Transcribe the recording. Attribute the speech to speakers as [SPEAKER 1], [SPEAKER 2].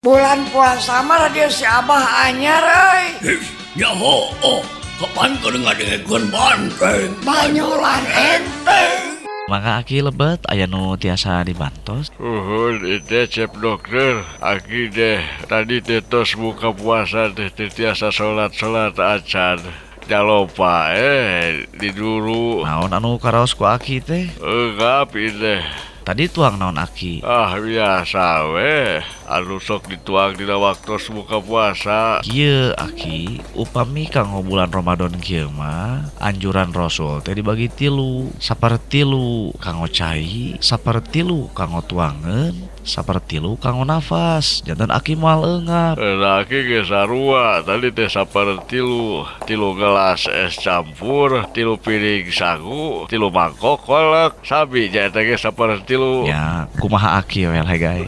[SPEAKER 1] Bulan puasa mah radio si Abah anyar euy.
[SPEAKER 2] Ya oh, kapan keur ngadengekeun banteng?
[SPEAKER 1] Banyolan enteng.
[SPEAKER 3] Mangga, Aki, lebet, aya nu tiasa dibantos?
[SPEAKER 4] Uhun, itu cep dokter. Aki deh tadi teh tos buka puasa teh teu tiasa salat-salat acan. Jalopa diduru.
[SPEAKER 3] Naon anu karaos ku Aki teh?
[SPEAKER 4] Enggap ini.
[SPEAKER 3] Tadi tuang naon, Aki?
[SPEAKER 4] Ah, biasa we. Anu sok dituang dina waktu buka puasa.
[SPEAKER 3] Kieu, Aki, upami kanggo bulan Ramadan kieu mah anjuran Rasul teh dibagi tilu: sapertilu kanggo cai, sapertilu kanggo tuangeun, sapertilu kanggo nafas. Janten Aki moal eungap.
[SPEAKER 4] Nah, aki ge sarua tadi teh sapertilu, 3 gelas es campur, 3 piring sangu, 3 mangkok kolak, sami nya eta ge sapertilu.
[SPEAKER 3] Ya, kumaha Aki we gae.